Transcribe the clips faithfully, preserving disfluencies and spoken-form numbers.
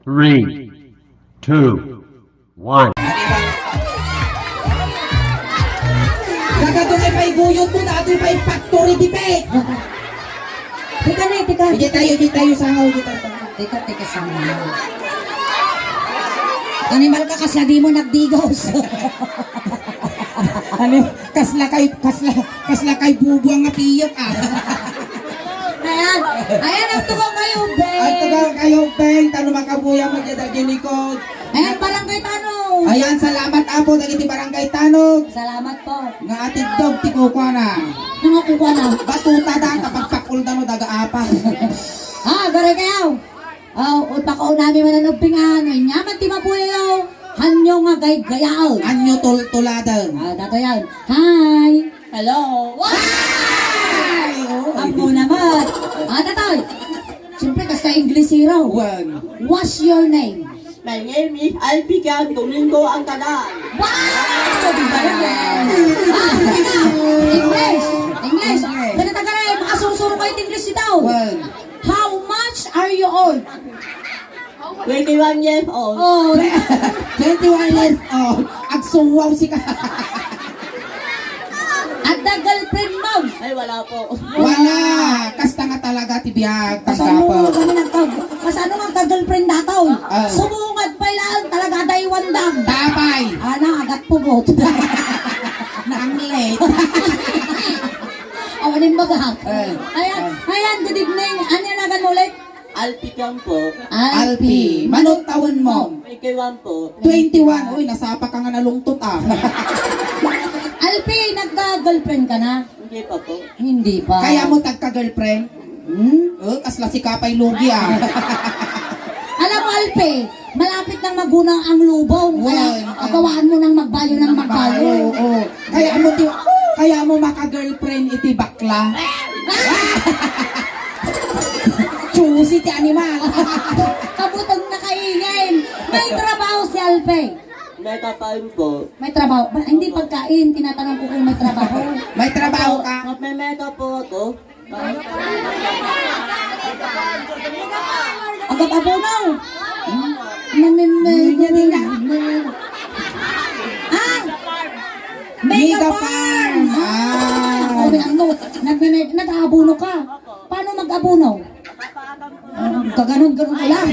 Three, two, one. Nagadu na pay guyod mo, dati pay factory defect. Tika na, tika. Di tayo, di tayo sangaw, di tayo sangaw. Tika, tika, sangaw. Animal ka, kasla di mo nagdigos. Ano? Kasla kay, kasla, kasla kay bubuang nga piyot, ah. Ayan. Ayan, ang tugaw kayo, Beng. Ang tugaw kayo, Beng. Tano makabuya mo dyan, dyan likod. Ayan, Barangay Tanog. Ayan, salamat, apo, dagiti Barangay Tanog. Salamat po. Nga atiddog ti kukuana. Nga kukuana. Batuta da, tapagpakul da no daga apa. Ah, gare kayo. Oh, pakaunami man ang pingan. Nyaman ti mabuyayo. Hanyo nga gaygayaw. Hanyo tultuladan. Ah, dato yan. Hi. Hello. Hi! Oh. Ang muna mo. Ah, datoy. Siyempre, kasta English zero. One. What's your name? My name is Alpican Domingo Angkadan. Wow! Ah, English! English! English. Kada taga na, makasursuro kayo English ito. One. How much are you old? Twenty-one years old. Oh. Twenty-one years old. Agsuwaw si ka. At the girlfriend mo? Ay, wala po. Wala. Kasta nga talaga ti biag. Kasano nga kami nagka-, kasano nga ka-girlfriend dataw? Ah. Sumungad pa ilaan talaga, daywan dam. Tapay. Ana, agat pugot. Naanglet. Awanin baga. Eh. Ayan, ayan, good evening. Ano yung nagan ulit? Alpi kang po. Alpi. Manong taon mo? Twenty-one po. Twenty-one. Uy, nasapa ka nga nalungtot, ah. Alpi, nagka-girlfriend ka na? Hindi pa po. Hindi pa. Kaya mo tagka-girlfriend? Hmm? Oh, kasla si Kapay Lugi, ah. Alam mo, Alpi, malapit nang magunaw ang lubong. Kaya agawaan mo nang magbayo nang magbayo. Oo. Kaya mo ti-, kaya mo maka-girlfriend iti bakla. Choosy ti animal. Kabutang na kaingin. May trabaho si Alpe. May kapal po. May trabaho. Ba, hindi pagkain. Tinatanong ko kung may trabaho. May trabaho ka? Magme-makeup po ako. Agap abunaw. Namimego. Ah! Mega farm. Ah. Ano, nagme-, nag-aabuno ka? Paano mag-abuno? Kaganon-ganon ko lang.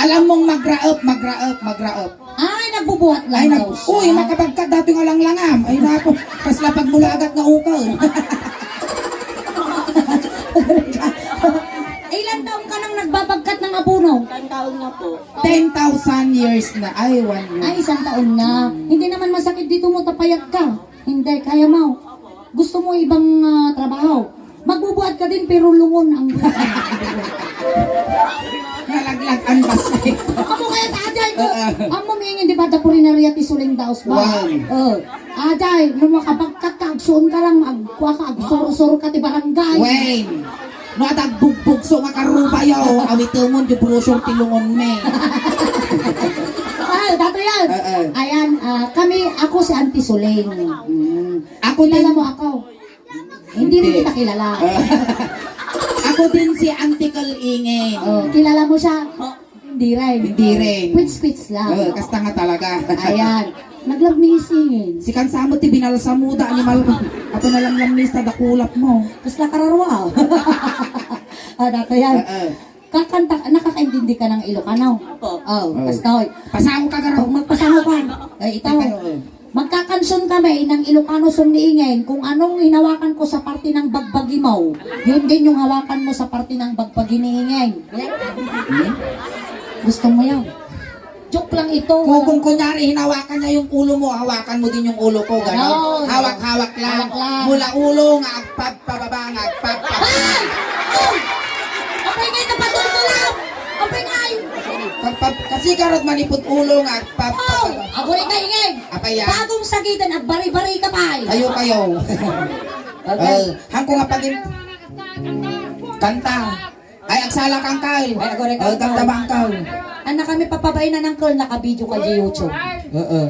Alam mong magraep, magraep, magraep. Ay, nagbubuhat lang daw siya. Uy, makabagkat datoy nga langlangam. Ay, naku, kasla pagmulagat nga ukaw. Ilang taon ka nang nagbabagkat ng abuno? Isang taon na po. Ten thousand years na. Ay, one year. Ay, isang taon na. Hmm. Hindi naman masakit dito mo, tapayag ka. Hindi, kaya mo. Gusto mo ibang, ah, trabaho? Magbubuhat ka din, pero lungon ang buhat. Nalaglag ang basket. Amo kaya ta, Ajay, ko. Oo. Amo, mingin, di ba, da purinarya ti suling daos ba? Wow. Oh. Ajay, no makabagkat ka, agsuon ka lang, agkua ka, agsuro-suro ka ti barangay. Wayne, no, adda agbugbugso nga karubayo, awitemon, di brochure ti lungon mi. Ay, dato yan. Oo. Ayan, ah, kami, ako si Auntie Suling. Mm. Ako din. Kilala mo ako? Hindi mo kita kilala. Ako din si Auntie Kalingin. Oh, kilala mo siya? Oh, hindi rin. Hindi rin. Quits-quits lang. Oh, kasta nga talaga. Ayan. Nag-love missing. Si kansa mo ti binalsa mo da animal. Ato na lang lang mista dakulap mo. Kasla kararwa. Ah, dato yan. Oo. Kakanta, nakakaintindi ka ng Ilocano? Opo. Oh, oh. Kastoy. Pasango ka, garo. Pag magpasango ka, eh, ito. Ikaw, oh. Magkakanson kami ng Ilocano song ni Ingen, kung anong hinawakan ko sa parte ng bagbagi mo, yun din yung hawakan mo sa parte ng bagbagi ni Ingen. Hmm? Gusto mo yun? Joke lang ito. Kung, kung kunyari, hinawakan niya yung ulo mo, hawakan mo din yung ulo ko, gano'n? Ganon. Hawak-hawak lang. Hawak lang. Mula ulo nga agpagpababa nga agpagpababa. Ay! Oh! Apay ngay, napatol mo lang! Apay ngay! Pagpab-, kasi karot manipot ulo nga agpagpababa. Oh! Aguri ka, ingay! Apay yan. Bagong sagitan, agbari-bari ka pa, eh. Kayo, kayo. Okay. Eh, hangko nga pagin-, kanta. Ay, agsala ka, Uncle. Ay, agore ka, Uncle. Ay, tama, Uncle. Anak kami, papabain na, Uncle, naka-video ka di YouTube. Oo.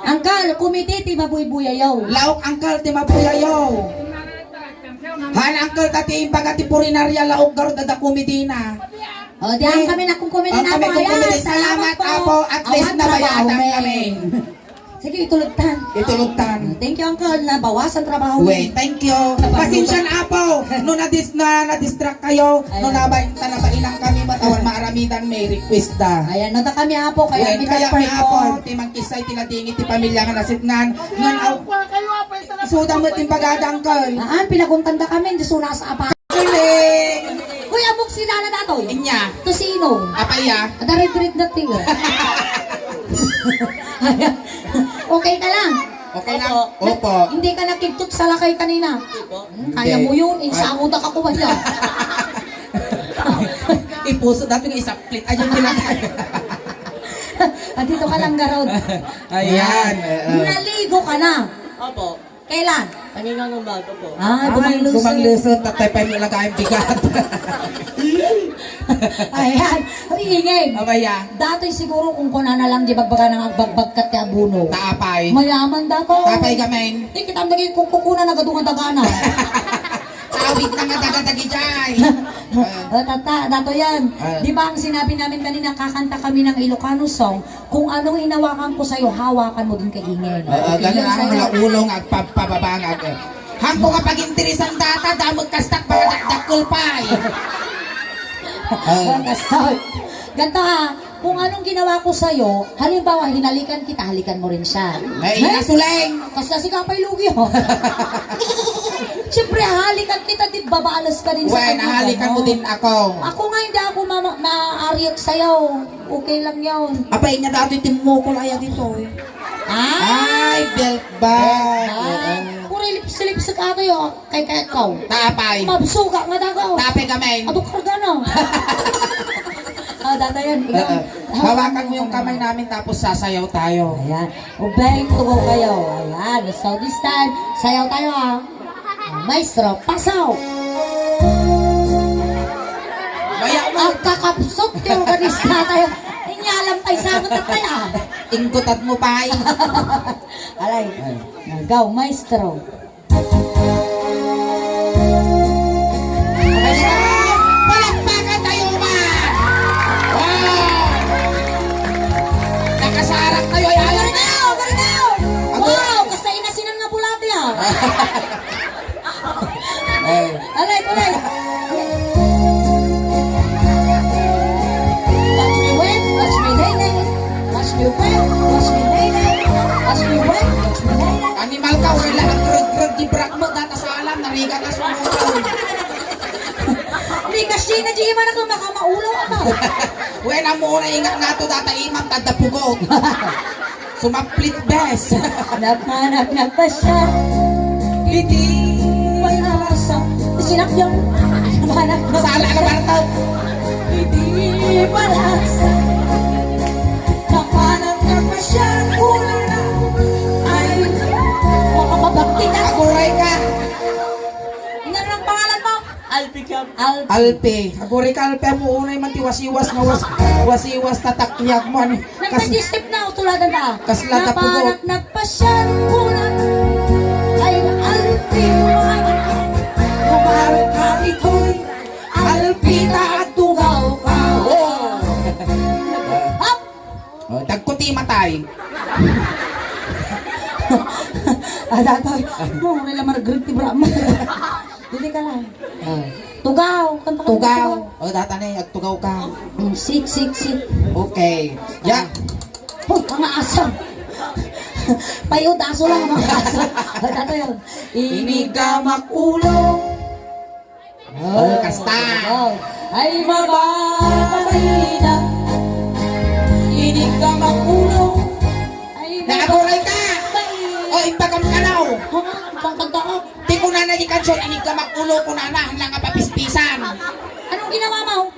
Uncle, kumiti ti mabuybuyayo. Laok, Uncle, ti mabuyayo. Han, Uncle, ta ti imbaga ti purinarya, laok, garud, adda kumiti na. O, diyan kami nakumkumili na po. Ayan, salamat po. Apo. At least nabayaan kami. Sige, itulog tan. Itulog tan. Thank you, Uncle. Nabawasan trabaho. Wait, thank you. Pasensya na, Apo. No nadis-, na, na-distract kayo, no nabay-, ta nabainan kami, matawan maaramidan, may request da. Ayan, no, ta kami, Apo, kaya kami perform. Ti mangkisay, ti nadingit, ti pamilya nga nasitngan. Ngan, aw, isuda met ti bagada, Uncle. Aan, pinaguntan da kami, hindi suna sa apa. Galing! Uy, amok si Lala datoy. Inya. Tosino. Apaya. Ada red-red na tiyo. Okay ka lang? Okay lang? Opo. Opo. Hindi ka nakigtot sa lakay kanina? Hindi po. Hmm, kaya mo yun. Ay. Insango da ka kuwan yan. Ipuso dati nga isaplit. Ayun, pinatay. Ah, dito ka lang, garod. Ayan, oo. Naligo ka na. Opo. Kailan? Kanina ng umaga po. Ah, ay, bumangluson. Bumangluson, tatay pa yung ilagay ang bigat. Ayan. Ay, ingay. Abaya. Datoy siguro kung kuna na lang di bagbaga ng agbagbag kat ti abuno. Taapay. Mayaman da ko. Taapay gamin. Di kita ang naging kukukuna na gadungan dagana. Awit na nga daga-dagi jay. Ah, tata, dato yan. Ah. Di ba ang sinabi namin kanina, kakanta kami ng Ilocano song? Kung anong hinawakan ko sa'yo, hawakan mo din kay Ingay, no? Oo, okay, ganun ang mga ulo nga agpapababa nga ag-, hangko nga pag-interesan data, damag kastak, mga dakdakkel pa, eh. Oo. Ganito, ha, kung anong ginawa ko sa'yo, halimbawa, hinalikan kita, halikan mo rin siya. Ay, eh? Inasuleng! Basta si Kapay Lugi, oh. Siyempre, halikan kita, di babalas ka din sa kanya, nahalikan mo din ako. Ako nga, hindi ako ma-, ma-, ma-react sa'yo. Okay lang yun. Apay niya dati timmukol aya dito eh. Ah! Ay, belt bag. Belt bag. Oo. Puro lips-lips ka ata yun. Kay, kay ikaw. Tapay. Mabsuga nga daga, oh. Tapay kami. Ado karga na. Ah, dada yan. Ikaw. Oo. Hawakan mo yung kamay namin tapos sasayaw tayo. Ayan. Ubay, tugaw kayo. Ayan. So this time, sayaw tayo, ah. Maestro, pasaw! Maya mo. Agkakapsot ti organista tayo. Inyalam pay sagot na tayo, ah. Inggutad mo pay. Alay. Ay. Go, maestro. Palakpakan tayo ba? Wow! Nakasarak tayo, ay, ay, ay. Wow! Wow! Kasta inasinan nga bulati, ah. Eh. Alay, kulay. Watch me wet, watch me nay nay. Watch me wet, watch me nay nay. Watch me wet, watch me nay nay. Animal ka, wala ang greg-greg di brak mo, data sa alam, narigat na sumusunod. Di kasi na di man ako makamaulo ka. Wen, amo na ingat nga to, data imam, tadda pugot. Sumaplit, bes. Napanak na pa siya. Iti palasa. Sinakyan. Napanak na. Sala na ba ito? Iti palasa. Napanak na pa siya. Una na. Ay. Makapabakti na. Aguray ka. Ano ang pangalan mo? Alpi ka. Alpi. Alpi. Aguray ka, Alpi, amo unay man ti wasiwas nga was-, wasiwas tatakyag mo, ano? Kas-, nagpa-step na, utuladan na. Kasla ta pugo. Napanak nagpasyal, kunan. Ay, Alpi, kuman. Kuman ka, itoy. Alpi, ta, tugaw ka. Oh. Hop! Oh, dagko ti matay. Ah, datoy. Mo, wala lang Margaret ti Brahma. Dili ka lang. Ah. Tugaw, kanta ka. Tugaw. Tugaw. Oh, data na, agtugaw ka. Mm, sit, sit, sit. Okay. Ya. Hoy, mga aso. Payod aso lang, mga aso. Oh, datoy yun. Inigamak ulo. Oh, kasta. Wow. Ay, mababaina. Inig ka makulong. Ay, nakaguray ka. Mababaina. O, imbagam ka na, oh. Ha? Pangkanta ka? Ti kunana di kansion, inig ka makulo, kunana, hanla nga papispisan. Anong ginawa mo?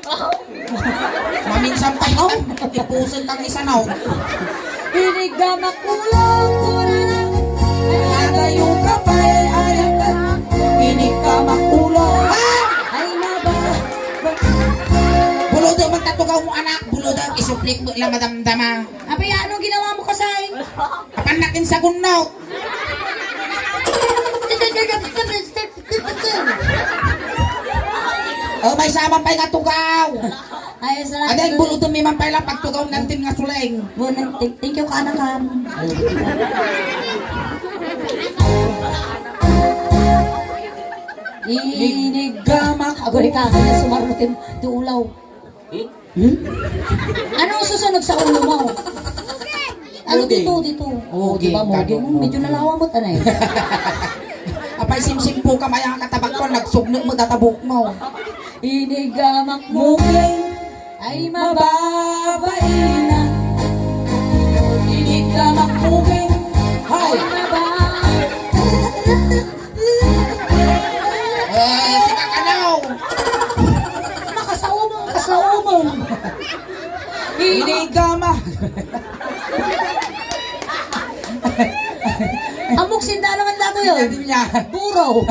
Maminsan pa ito, ipuson kang isanaw. Inig ka makulong, kurana. Adayo ka pa, eh, ayan ka. Inig ka makulong. Ah! Ay, naba. Buludo man tatugaw mo, anak. Buludo, isuplik mo lang madamdama. Abi, anong ginawa mo, kasay? Apan nakin sa gunno. Oh, may saman pa nga tugaw. Ay, Adda, bulutem mi man pay la pagtugaw nantin nga suleng. Well, thank, thank you, kaanakam. Iniggamak. Agoy ka, kanya sumarno ti, ti ulaw. Hmm? Ano ang susunod sa ulo mo? Ano Okay. dito, dito? Oh, Okay, di ba, Mogi? kano, Medyo okay. nalawa mo, tanay. Apay, simsim po ka, mayang katabak ko, nagsugno mo, tatabok mo. Iniggamak mo. Okay. Ay, mababaina. Iniggamak mo, okay. Hay. Ay, maba- Eh, si Kakanaw. Makasaumong, kasaumong. Inigama. Amok sinda naman dato yun. Hindi niya. Buro.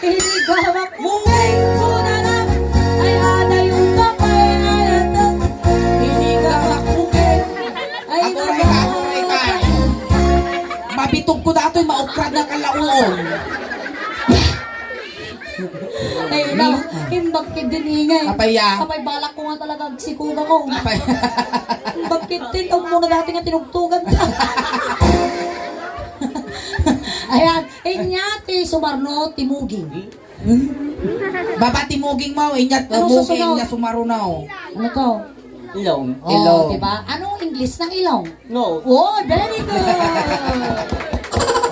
Inigama. Mungay ko na lang. Ay, ada yung kapay, ay, ada. Inigama, mungay. Ay, Aguray ka, aguray ka. Mabitog ko datoy, maukrad nga kalauon. Ay, ina, imbag ket din ingay. Apay, ya. Apay, balak ko nga talaga agsikuga ko. Apay. Imbag ket din, tawag mo na dati nga tinugtugan. Ayan, inya ti sumarno, ti muging. Baba ti muging mo, inyat Ano muging susunod? Niya sumarunaw. Ano to? Ilong. Oh, Ilong. Diba? Anong English ng ilong? No. Oh, very good.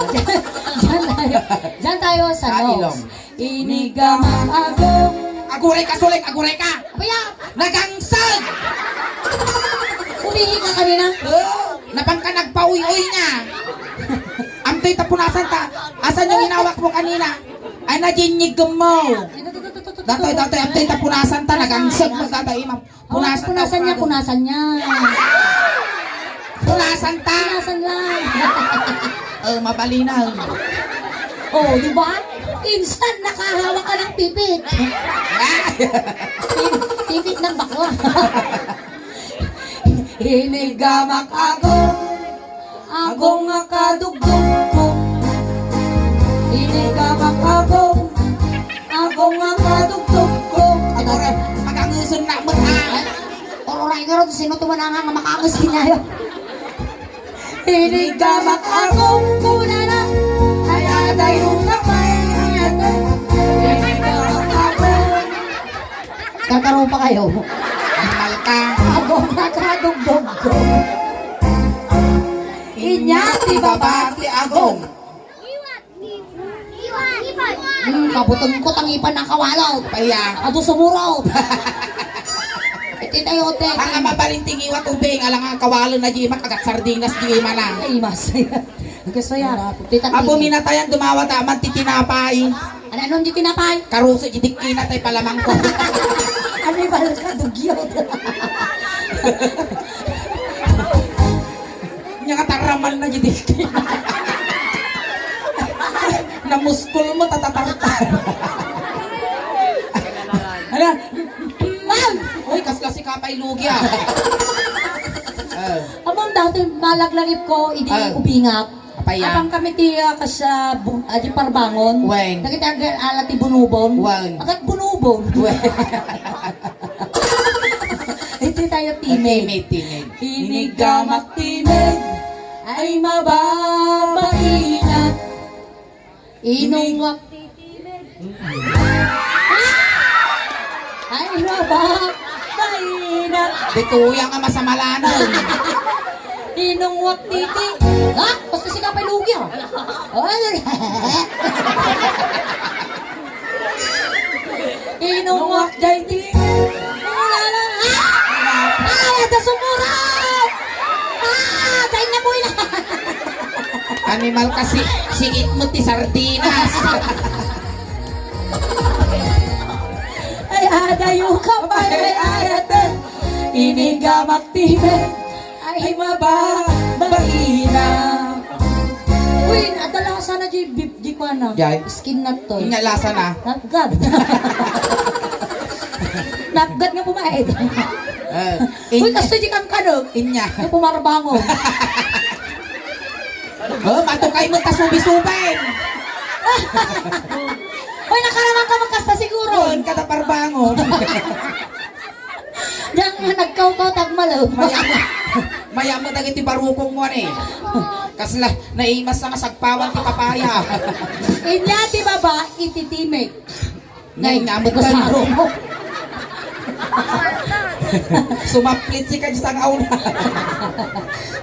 Diyan, diyan tayo. Diyan tayo sa Ah, nose. Ilong. Inigamak agong. Aguray ka, suling! Aguray ka! Abaya! Nagangsag! Umihi ka kanina? Oh, napang ka nagpauy-uy niya. Amtoy tapunasan ta. Asan yung inawak mo kanina? Ay, naginyig mo. Datoy, datoy, amtoy tapunasan ta, nagangsag mo, datoy, imam. Oh, punasan ta, punasan niya, punasan. Punasan niya. Punasan ta. Punasan lang. Oh, mabalinaw. Oh, di ba? Instant nakahawak ka ng pipit. Pip-, pipit ng bakla. Inigamak ako. Agong nga kadugdugko. Inigamak agong. Agong nga kadugdugko. Agora, makanguson na mo, ha? Ay, ururay nga ron, sino tumananga nga makangus kinyayo? Inigamak agong kunana. Ay, adayo ka pa, ay, adayo. Inigamak agong. Karkaro pa kayo. Animal ka. Agong nga kadugdugko. Inya ti baba ti agong. Hmm, mabutengko ta ngipan nakawalo. Paya. Adu sumuro. Iti tayo, te. Ang ama baling tingiwat ubing, alang ang kawalo na di imak, agat sardinas di imana. Ay, mas. Gusto yan. Tita Apo Tini. Minatayan, dumawat aman ti tinapay. Ano, anong di tinapay? Karuso, di dikina tay palamang ko. Ano yung balka? Dugyot. Nya kataraman na, di dikina. Namuskol mo, tatatartar. Ano? Ma'am! Uy, kaskasi ka pa'y lugi, ah. Ah. Among dati, malaglagip ko, idi Ah. ubingak. Apay, ah. Apang kami ti, ah, kas-, ah, bu-, ah, di parbangon. Wen. Dagiti agal-ala ti bunubon. Wen. Agat bunubon. Wen. Iti tayo, timid. Timid, timid. Inigamak timid. Ay, mababainat. Inungwak. Ay, maba. Kaina. Dito yang nga masamalanan. Inungwak titi. Ha? Basta si Kapay Lugi, ah. Ay, inungwak jay ti. Wala na. Ah! Ay, ada sumurot! Ah! Dahil na po yun. Animal ka, si-, siit mo ti sardinas. Ay, adayo ka pa, ay, ay, ate. Inigamak timen. Ay, mababaina. Uy, adala sana di, di, di ko ano. Jay? Skin nut to. Inya lasa na. Napgad. Napgad nga pumaid. Eh, Uy, inya. Kasto di kang kanok. Inya. Yung pumarbangon. Oh, matukay mo ta subi-suben. Hoy, nakaraman ka magkasta siguro. Doon ka na parbangon. Diyan nga nagkawkaw tagmalem. Mayam-, mayam dagiti barukong mo, ani. Kasla, naimas na nga sagpawan ti papaya. Inya ti baba, iti timig. Nay, Nay, ngamit ka. Kasaro mo. Sumaplit si Kajsang Auna.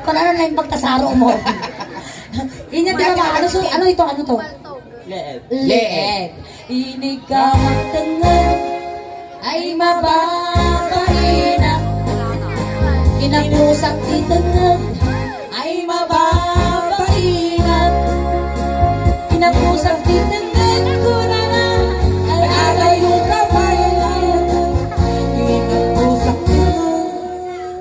Kung ano na yung pagkasaro mo. Inya, di ba, ano, so, ano ito, ano to? Leeg. Leeg. Inig ka magtengngeg, ay mababainak. Kinapusak ti tengngeg, ay mababainak. Kinapusak ti tengngeg, kunana, ay adayo ka pay. Kinapusak ti tengngeg.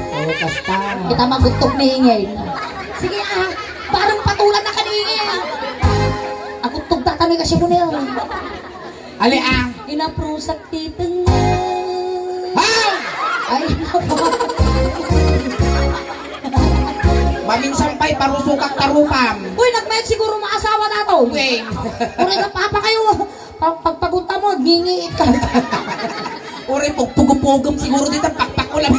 Oh, basta. Kita magutok ni Ingay. Sige, ah. Parang patulan na ka ni Ingay, ah. Agutok data may kasi mo niya. Ali, ah. Inaprusak ti tengngeg. Ha? Ay, napa. Maminsan pa'y parusukak tarupam. Uy, nagmayat siguro maasawa na to. Uy. Uray, napapa kayo. Pag-, pagpagunta mo, ngingiit ka. Uray, pugpugupugum siguro dito, pakpak ko lang.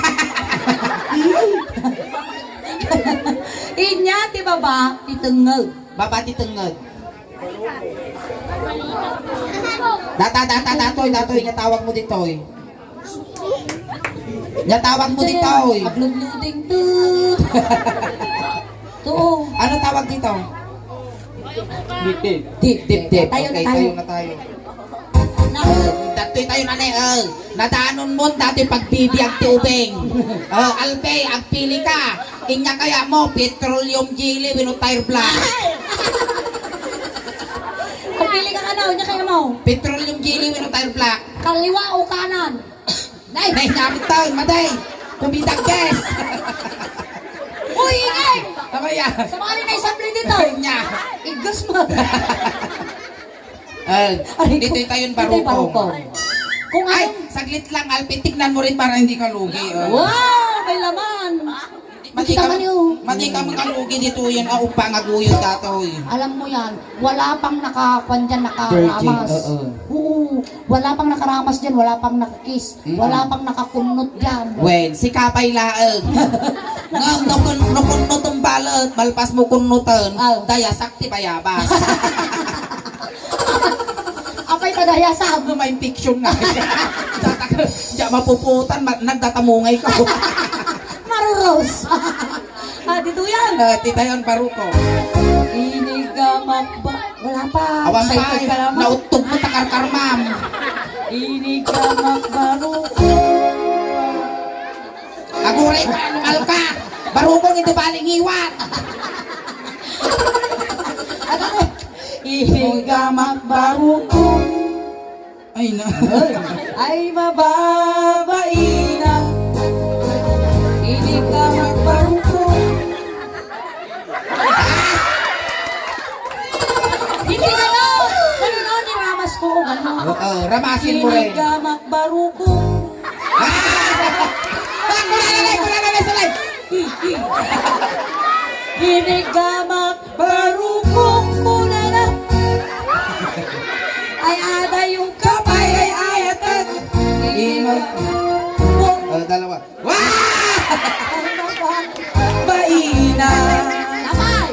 Inya ti baba, ti tengngeg. Baba ti tengngeg. Data, data, datoy, datoy, nga tawag mo ditoy. Nga tawag mo ditoy. Upload loading to. To. Ano tawag dito? Dip, dip. Dip, dip, dip. Tayo na. Okay, tayo. Tayo na tayo. Na- Eh, datoy tayo na ni, eh. Nadanon mo dati pagbibiag ti ubing. Eh, Alpe, agpili ka. Inya kaya mo, petroleum jelly, wenno tire black. Agpili ka, ano, inya kaya mo? Petroleum jelly, wenno tire black. Kaliwa o kanan? Nay! Nay, namin taon, maday! Kumidagkes! Uy, Ingay! Ano yan? Sa mga rin ay sabli dito. Nya. Igus mo. Eh, aray ko. Dito tayo yung Dito yung baruko. Baruko. Kung Ay, ano saglit lang, Alpi, tignan mo rin para hindi ka lugi, oh. Wow, may laman. Madi Kita ka, man yun. Madi ka makalugi dito yan, ah, upa nga guyod datoy. Alam mo yan, wala pang nakakuan dyan, nakaramas. Virgin, oo. Oo, wala pang nakaramas dyan, wala pang nakakiss, Mm-mm. Wala pang nakakunnot dyan. Wen, si Kapay laeng. Ngem, no kun-, no kunnot ang balet, malpas mo kunnotan, Ah. Dayasak ti bayabas. Apay ta dayasak. Ano, ma-infection nga. Datak, diya mapuputan, ma-, nagdatamungay ko. Maruros. Ah, dito yan. Eh, titayon, baruko. Inigamak ba? Wala pa. Awan pa, Excited eh. Ka naman. Nauttog mo, takarkarmam. Inigamak baruko. Aguray ka, ano, malka? Barukong ito baling iwan. Ano to? Inigamak baruko. Ay, na. Ay, mababaina. Inigamak baruko. Hindi ka na. Ano na, niramas ko, ano? Oo, ramasin mo rin. Inigamak baruko. Ah! Wala na, wala na, wala na, wala na. Inigamak Barukong kunana. Ay, adayo ka pay, ay, ayatek. Ingat. Oh, dalawa. Wah! Baina. Tapay.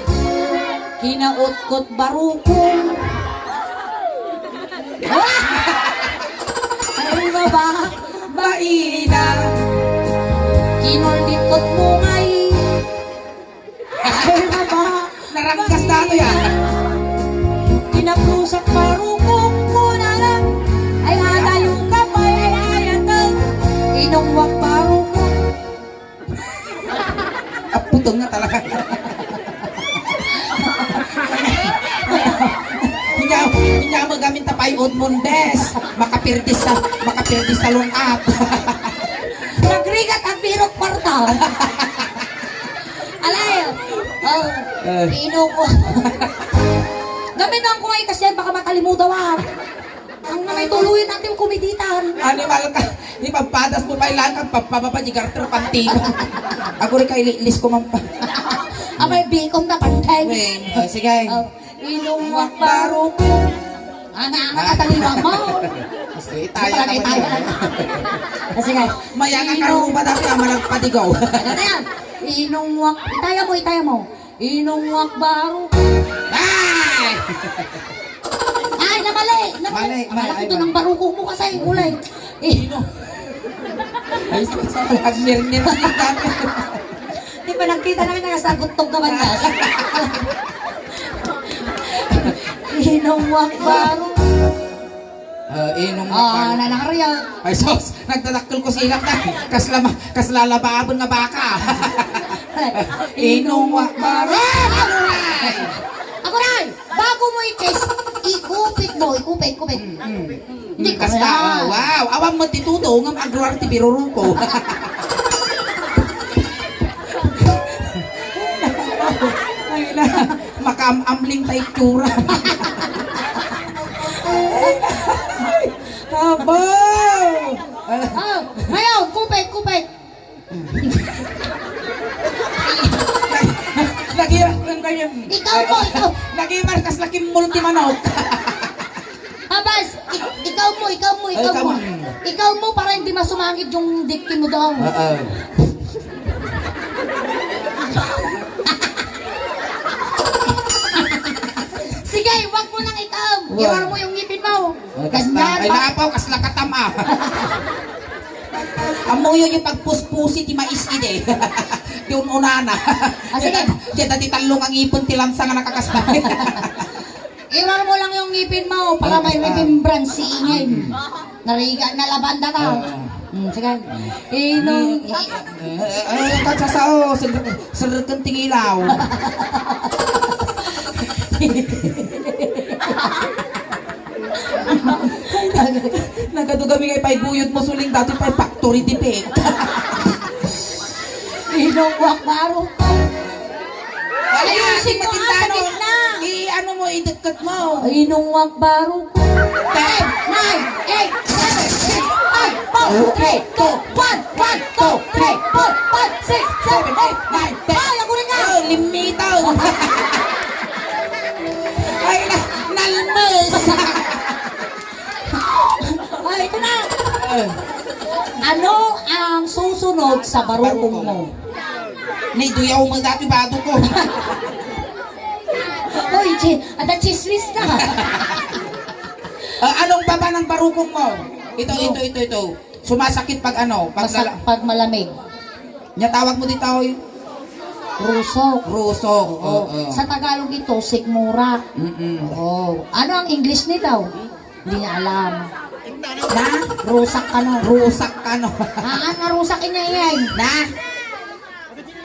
Kinautkot barukong. Ay, baba. Baina. Kinulditkot mo ngay. Ay, baba. Naranggas na to yan. Kinaprusak barukong kunana. Ay, adayo ka pay, ay, ayatek. Inungwak barukong. Aputong nga talaga. Inya, inya mo gamin tapay Edmondes. Makapirdis sa, makapirdis sa lung-at. Nagrigat ang birok kwarta. Alay. Oh, Eh. Pino ko. Gamin ang kuway kasi baka matalimudaw, ah. Ang na may tuluyan natin kumiditan. Animal ka. Di pagpadas mo pa ilang kang pagpababa di garter pantiba. Ako rin kay lilis ko man pa. Amay bikon na pantay. Weng, oh, sige. Oh, inungwak barukong. Tanga, ang kataliwang mo. Mas itaya Talaga na itaya. Kasi nga, Maya nga ino- karuba dati ang managpadigaw. Itaya. Inungwak. Itaya mo, itaya mo. Inungwak baro. Ay! Ay, namali! Namali! Mali, mali, Akala ko ay, doon mali. Ang baruko mo kasi, ulay. Ino? Ay, sa, sa, agmirmir sa dati. Di ba nagkita na nga sa gutok ka bandas? Inungwak baro. Ah, inungwak Ah, baro. Nanakariya. Ay, sus! Nagdadakkel ko silak na. Kasla ma-, kasla lababen nga baka. Inungwak baro. Ah, aguray! Aguray! Bago mo i-kiss, ikupit mo, ikupit, ikupit. Mm, mm. Hindi Mm, ko kasta, yan. Ah, wow. Awan mo ti tudo, ngam agruar ti biruruko. Ay, na, makaam-amling ta itsura. Ay, na, ay, abaw! Ah, ngayon, kupit, kupit. Nag-, nag-, nag-, Ikaw mo, ikaw. Nag-ibar kas laking multi manok. Abas, ik-, ikaw mo, ikaw mo, Ay, ikaw ikaw mo. mo. Ikaw mo para hindi masumangit yung dikti mo daw. Oo. Sige, wag mo nang ikaw. Wag. Iwar mo yung ngipin mo. Ay, kasta. Ganyan Ay, pa. Naapaw, kas lakatam, ah. Ammoyo yung pagpuspusi ti mais idi. Ti un-unana. Ah, sige. Diyan, diyan ti tallo nga ngipin ti lansa nga nakakasta. Iwar mo lang yung ngipin mo para Ah, may ah. Remembrance si Ingay. Mm. Narigat na labanda ka. Ah. Mm, sige. Inong Ay, ay, ay, ay, kagsasao, sir-, sir-, tingilaw. Nagadu kami nga ipaiguyod mo, suling dati pay factory defect. Inong wakbaro. Ayusin mo nga sa gitna. I-ano mo, idekket mo. Inong wakbaro. Ten, nine, eight, seven, six, five, four, three, two, one, one, two, three, four, five, six, seven, eight, nine, ten. Ay, ako rin nga. Oh, limitaw. Ay, na, nalmes. Ay, ito na. Eh. Ano ang susunod sa barukong mo? Ni duyaw mo dati bado ko. Oy, chi-, ada chismis na. Ah, anong baba ng barukong mo? Ito, No. ito, ito, ito. Sumasakit pag ano, pag Masa-, lala- pag malamig. Nya tawag mo dito, oy? Rusok. Rusok, Oo. oo. Sa Tagalog ito, sikmura. Mm-mm. Oo. Ano ang English nito? Hindi niya alam. Na? Rusak ka, no? Rusak ka, no? Haan nga rusak inya iyan. Na?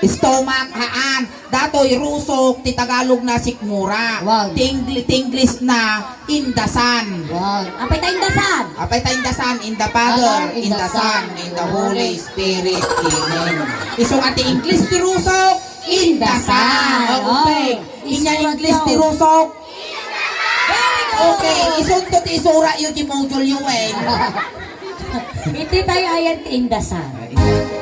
Stomach, haan. Datoy, rusok, ti Tagalog na sikmura. Wow. Ti Engli-, ti English na indasan. Wow. Apay ta indasan? Apay ta indasan, in the Father, Father, in in the the Son, Son, in the Holy Spirit. Amen. Isu nga ti English ti rusok, indasan. Indasan. Oh, okay. Oh. Inya English ti rusok. Very good. Okay, isunto ti isura yu ti module yu, eh. Iti tayo ayan ti indasan. Ay,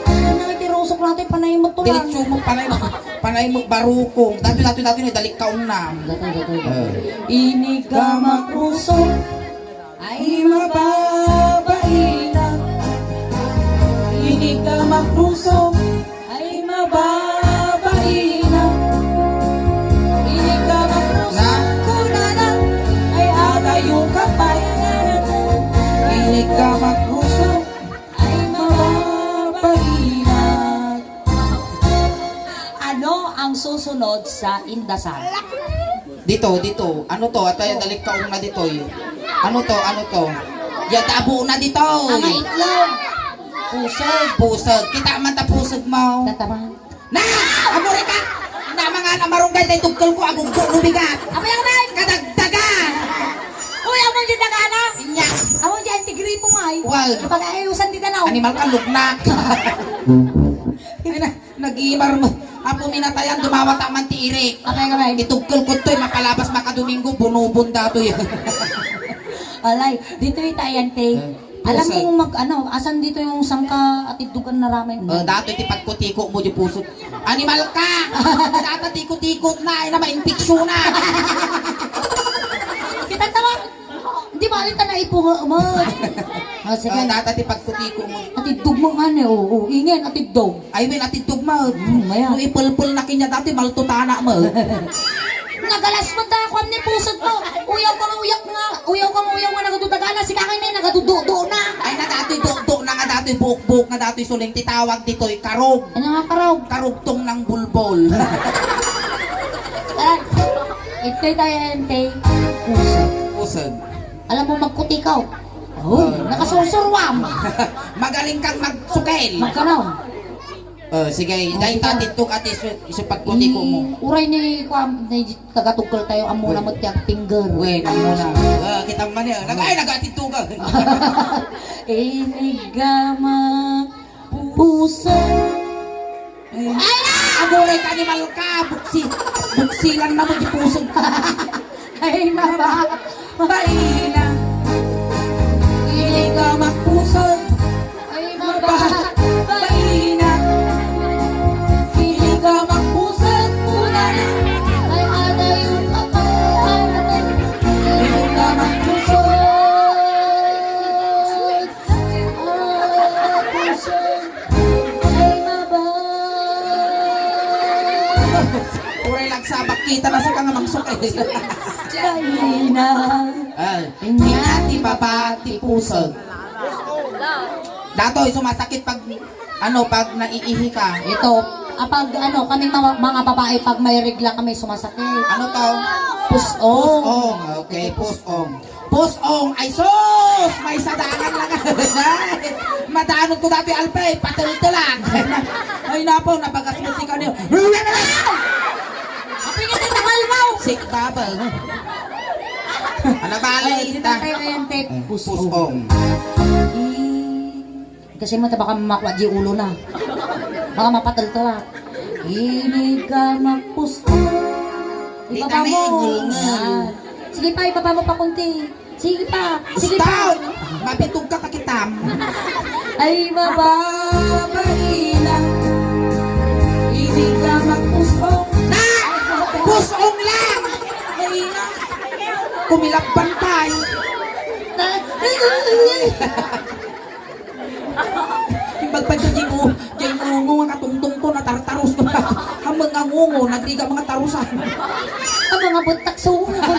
Ano nga ti rusok natin, panay mo to lang. Diretso mo, panay mo, panay mo, barukong. Dati, dati, dati, ni dalik kaon na. Dati, dati, dati. Eh. Inigamak rusok. Ay, mababainak. Inigamak rusok. Ay, mababainak. Inigamak rusok. Na? Kunana. Ay, agayo ka pa. Inigamak rusok. Ay, mababainak. Ano ang susunod sa indasan? Dito, dito. Ano to? Atay, dalik kaong na dito, eh. Ano to? Ano to? Yata buo na dito, eh. Ang itlog. Pusog. Pusog. Kita man ta pusog mo. Tataman. Na! Amore ka! Na mga namarunggay tayo tugtol ko, aguggo, lubigat. Apa yung man? Kadagdagan! Uy, amo yung dagana? Inya. Amo yung antigripo nga, eh. Wal. Kapag ayusan di tanaw. Animal ka, lugnak. Ay na, nagimar mo. Apo minatayan, dumawat man ti irik. Apa yung man? Itugtol ko to'y mapalabas makadomingo, bunubon dato yan. Alay, dito yung tayan, te. Eh. Alam Pusag. Mong mag, ano, asan dito yung sangka atidugan na ramen? Oh, dati ti pagkutiko mo di pusot. Animal ka! Data tiko-tikot na, ay na, mainfeksyon na. Kita tama. Di bali ta naipunga mo. Ah, sige. Ah, data ti pagkutiko mo. Atiddog mo nga ni, oo, ingen, atiddog. Ay, wen, atiddog mo. Hmm, maya. No ipulpul na kanya dati, maltutana mo. Nagalas mo ta, kuwan ni pusod mo. Uyaw ka nga uyak nga, uyaw ka nga uyaw nga nagadudagana, si kakay na nagadududo na. Ay, na dati, do, do na nga dati, buok-buok nga dati, suling ti tawag ditoy, karog. Ano nga karog? Karugtong ng bulbol. Ay, ito'y tayo, ente. Pusod. Pusod. Alam mo, magkutikaw. Oh, nakasursurwam. Magaling kang magsukel. Magkanaw. Oh, sige, dahil tatitog at isu, isu pagkutiko mo. Mm, uray ni, kuwan, ni tagatugkol tayo, amo na mo ti agpingger. Wen, amo na. Ah, kita man yan. Nag-, ay, nagatitugan. Inigama puso. Ay, na! Aguray ka, animal ka! Buksi, buksilan na mo di puso. Ay, maba. Baina. Inigama puso. Ay, maba. Baina. Inigama puso. Muna na. Ay, ada yung kapal. Inigama puso. Ah, puso. Ay, maba. Uray lagsabak kita na sa kang mangsok eh. Ay, na. Ah, inya ti baba ti pusod. Datoy, sumasakit pag, ano, pag naiihi ka. Ito, ah, pag, ano, kami mga, mga babae, pag may regla kami, sumasakit. Ano to? Pusong. Pusong. Okay, pusong. Pusong. Ay, sus! May sadangan lang. Madanot ko dati, Alpe. Patultulan. Ay, napo, nabagas mo si kanyo. Apay nga ti takal mo! Sick bubble. Ano ba, ay, dita tayo, ayan, te. Pusong. Pusong. Eh, kasi mo, ta baka makwa di ulo na. Baka mapatultula. Ini ka magpusong. Di ka ibaba mo. Naingol nga. Yan. Sige pa, ibaba mo pa kunti. Sige pa. Sige pa. Stop! Mabitog ka, kakitam. Ay, mababaina. Ini ka magpusong. Na! Pusong lang! Ay, na! Kumilabban tayo. Na! Bagpag ka di mo, di mo, mo nga katungtong ko, natartarus ko. Hamang nga ngungo, nagriga mga tarusan. Ang mga buntak sa ungo.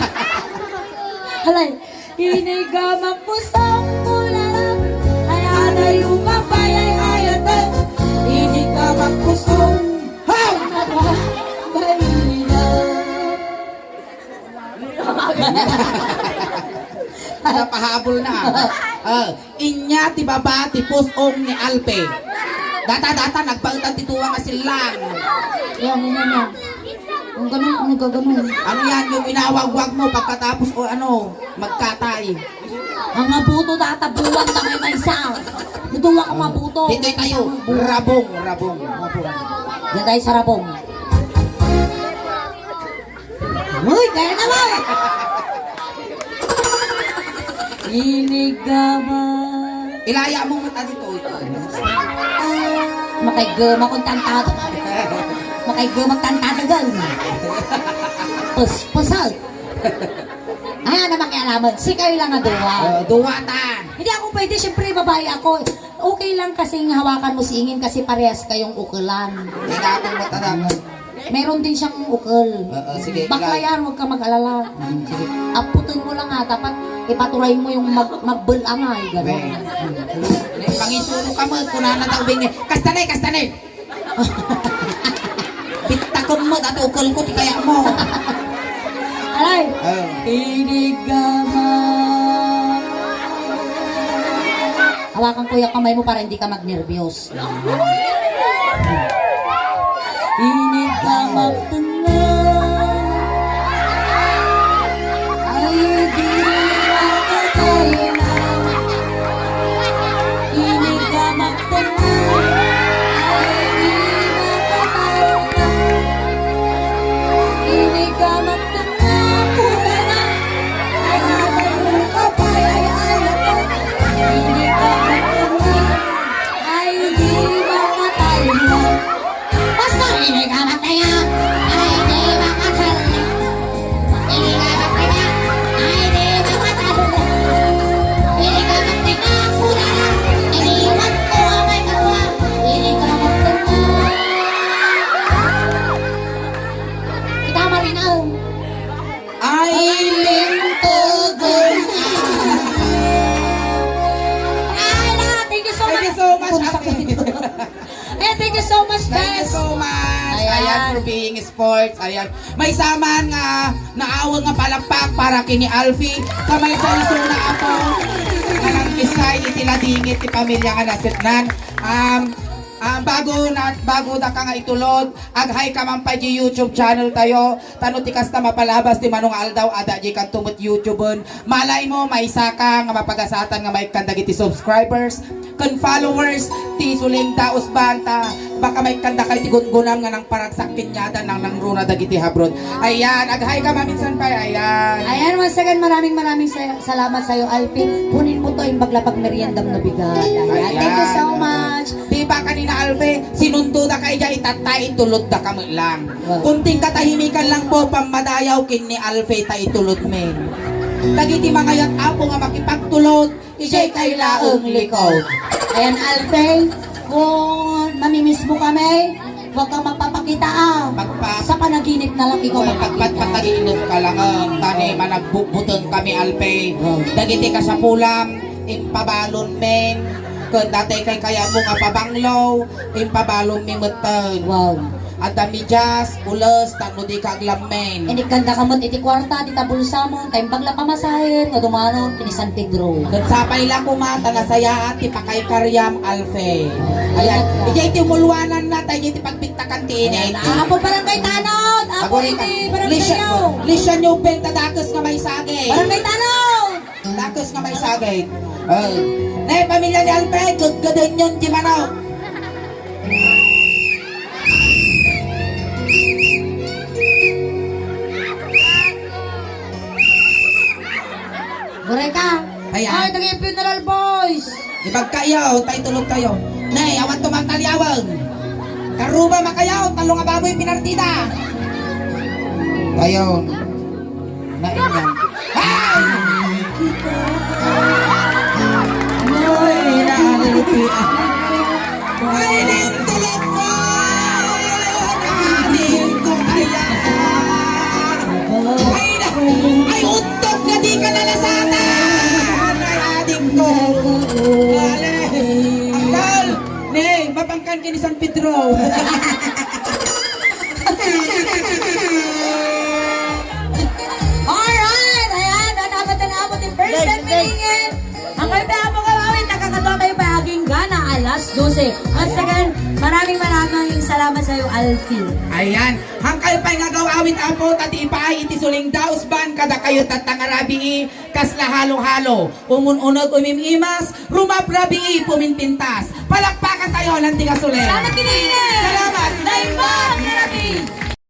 Halay, iniga mapusang mula lang. Ay, anay umapay, ay, ayatan. Iniga mapusang. Hoy! Baina. Napahabol na. Ah, inya ti baba ti pus-ong ni Alpe. Data, data, nagpaetan ti tuwa nga sillang. Yan, yan, yan, yan. Ang ganun, ang nagaganon. Ano yan, yung inawagwag mo pagkatapos o ano, magkatay? Ang mabuto, data, buwan, tangay maysa. Duduwa ka mabuto. Dito tayo, rabong, rabong. Rabong. Diyan tayo sa rabong. Uy, kaya naman! Inigama. Ilaya mo mata dito. Makaigama kung tantad. Makaigama kung tantadagan. Puspusag. Ay, ano makialaman? Si kayo lang nga duwa. Oh, duwa ta. Hindi ako pwede, siyempre, babae ako. Okay lang kasing hawakan mo si Ingin kasi parehas kayong ukelan. Inatong mo talaga. Meron din siyang ukel. Oo, sige, Bakla ikaw. Yan, huwag ka mag-alala. Mm, sige. Aputin mo lang ha, dapat ipaturay mo yung mag magbelangay, gano'n. Weh. Pangisulo ka mo, kunana tao bing. Kasta na, kasta na. Pitakon mo, dati ukol ko, ti kaya mo. Alay! Oh. Inig ka ma- Hawakan ko yung kamay mo para hindi ka magnerbiyos. Inig ka magtengngeg. Ay, di makatay na. Inig ka magtengngeg. Ay, di makatay na. Inig ka magtengngeg. Puta na. Ay, di makatay na. Ay, di makatay na. Basta ini ka mataya. Ay, Ay, lintugon. Ala, thank you so much. Thank you so much, Ate. Ayan, thank you so much, Thank you Bes. so much. Ayan. Ayan, for being sports. Ayan. Maysa man nga naawag nga palakpak para kini Alfie. Kamay sa isuna, apo. Anang isay iti ladingit ti pamilya nga nasitnan. Um, ah, bago na, bago da ka nga itulod, aghay ka man pay di YouTube channel tayo. Tano ti kasta mapalabas ti mano nga aldaw, adda di kanto met YouTuben. Malay mo, maysa ka nga mapagasatan nga maikkan dagiti subscribers ken followers ti Suling Daus Band ta baka maikkan dakay ti gungunam nga nangparagsak ken yada nang nangruna dagiti habrot. Ayan, aghay ka maminsan pay, ayan. Ayan, once again, maraming, maraming sa-, salamat sa'yo, Alfie. Kunin mo to, imbag la pagmeriendam no bigat. Ayan, thank you so Ayan. much. Di ba kanina, Alfie, sinundo da kay diay itatta, itulod da ka met lang. Wow. Kunting katahimikan lang po, pammadayaw ken ni Alfie ta itulod men. Dagiti mangayat, apo, nga makipagtulod, idiay kay laeng likod. Ayan, Alfie, kung mamimismo kami, huwag kang magpapakita, ah. Magpa- Sa panaginip na lang ikaw Uy, magpakita. Pagpatpataginip ka lang, ah. Tani, managbutbuteng kami, Alfie. Wow. Dagiti kasapulam, impabalon men. Ken dati kay kayatmo nga pabanglo, impabalon mi metten. Wow. Adda medyas, ules, tapno di ka aglammen. Inikkanda ka met iti kuarta, dita bulsamon, ta imbag la pamasahen, nga dumanon, kini San Pedro. Ket sapay la koma, ta nasayaat ti pakaykariam, Alfie. Ayan. Ayan. Idiay ti umulwanan na, ta idiay ti pagbiktakan ti init. Ayan. Apo Barangay Tanod, apo Agora iti ka. Barangay Lisya, Yaw. Lisya nyo, Ben, ta dakes nga maisagit. Barangay Tanod! Dakes nga maisagit. Oh. Ne, pamilya ni Alfred, gudgudon yon ti manok. Gureka. Ayan. Ay, nag-i-funeral, boys. Ibagkayo, tay tulog kayo. Ne, awan to magtaliawag. Karuba makayaw, talo nga baboy pinartida. Kayo. Nainyan. Ay! Ay, naliti. Ay, nintulog mo! Aning ko kaya! Ay, na-, ay, utok na di ka nalasatan! Ay, adik ko! Wala. Akal! Ne, mapangkan kini San Pedro. Alright! Ayan, nanapatan na po ti first time meeting. Ang kayo po gawawin, nakakatawa kayo pa aging gana alas dose. Once again, maraming maraming salamat sa'yo, Alfie. Ayan. Hangkay pay nga gawawin, apo, ta ti ipaay iti Suling Daus Band, kada kayo tattangarabii, kasla halo-halo. Umun-uneg umim-imas, rumabrabii puminpintas. Palakpakan tayo, lanti nga suling. Salamat, Kining! Salamat! Naimbag nga rabii!